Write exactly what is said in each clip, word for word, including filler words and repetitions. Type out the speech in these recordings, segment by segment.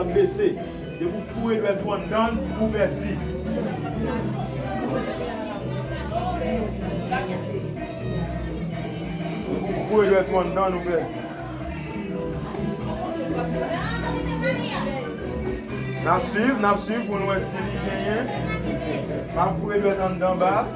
Bese. Depi w foure dwèt ou anndan l, ou pèdi. Depi w foure dwèt ou anndan l, ou pèdi. N ap swiv, n ap swiv pou n wè si li genyen. Pa foure dwèt anndan bas.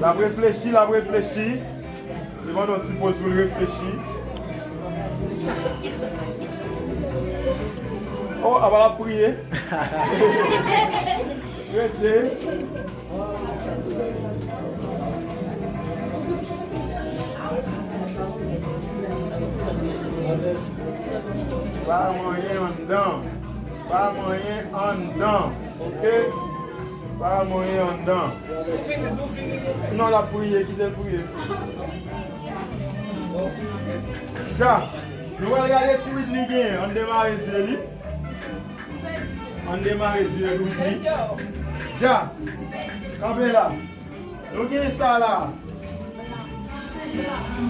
L ap reflechi, l ap reflechi. Li mande yon ti poz pou l reflechi. Oh, apa l ap priye. Rete. Pa manyen anndan. Pa manyen anndan. Oke? Pa manyen anndan. Non, l ap priye, kite l priye. Dja, nou pral gade si Widly genyen. Ann demare zye li. Ann demare zye li, Widly. Dja, kanpe la. Nou gen sa la.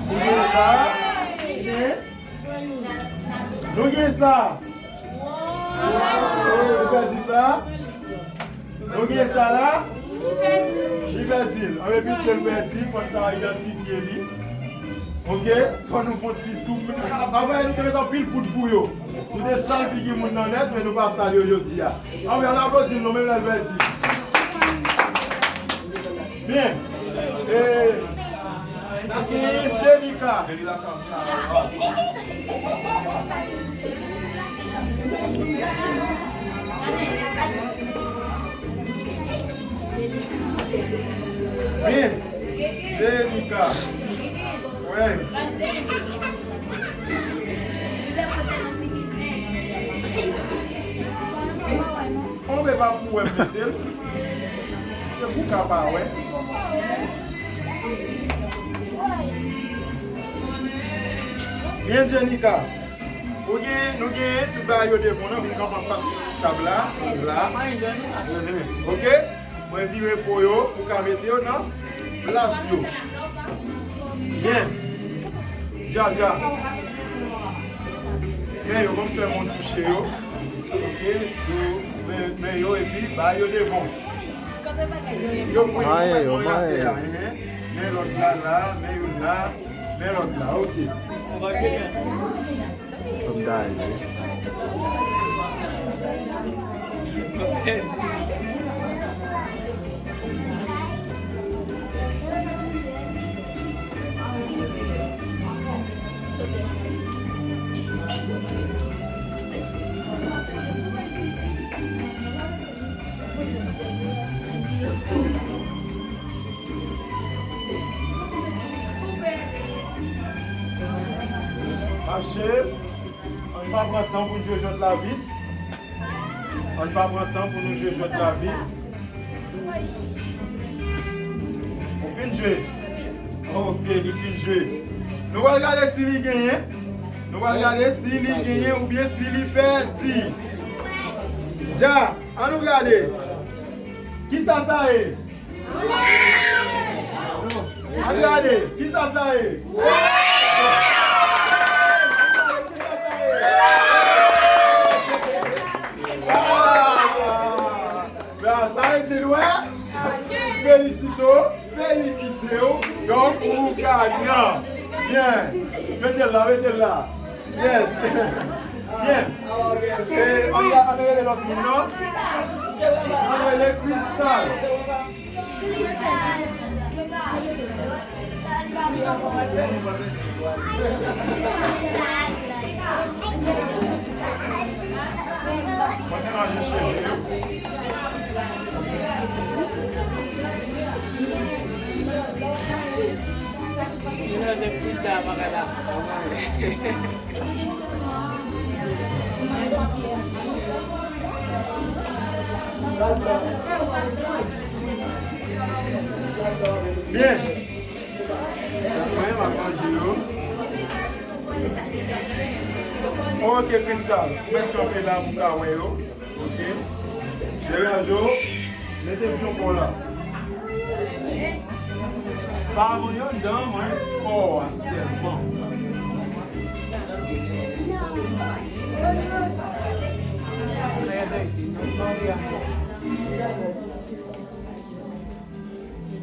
Nou gen sa. Gen. Nou gen sa. Nou pèdi sa. Nou gen sa la. Li pèdi l. Anben, piske l pèdi, fò n ta idantifye li. Oke? Fò nou fè yon ti zoom. Anvan, nou te met anpil poud pou yo. Nou te sal figi moun nan nèt, men nou pa sal yo jodi a. Anben, ann aplodi l non, menm lè l pèdi. Byen. E, n ap genyen Jenika. Byen. Jenika. Wè. Anben, pa pou wè m mete l. Se pou ka pa wè. Byen, Jenika. Ou gen, nou gen tout bagay yo devan w, vin kanpe anfas tab la, la. Enhen. Oke? Mwen vire po yo, ou ka mete yo nan plas yo. Byen. Dja, dja. Men yo, ban m fè mwen touche yo. Oke, yo, men, men yo, epi ba yo devan. Yo pran yo, yo, mete yo atè a, enhen. Men lòt la, la, men youn la, men lòt la, oke. Fòk ta ale. Mache. Ann pa pran tan pou n jwe jwèt la vit. Ann pa pran tan pou nou jwe jwèt la vit. Ou fin jwe? Oke, li fin jwe. Nou pral gade si li genyen. Nou pral gade si li genyen oubyen si li pèdi. Dja, ann nou gade. Kisa sa ye? Ann gade, kisa sa ye? Ah! Sa vle di, wè? Felisite w, felisite w. Donk, ou ganyan. Byen. Mete l la, mete l la. Yes. Byen. E, ann, ann rele lòt moun nan. Ann rele Kristal. Mwen chanje cheve. Mwen de pita bagay la. Byen. Mwen, m ap manje yo. Ok, Crystal, mèt kanpe la pou ka wè yo. Ok. Degaje w. Mete pyon pa w la. Pa voye anndan, mwen, kò a sèlman.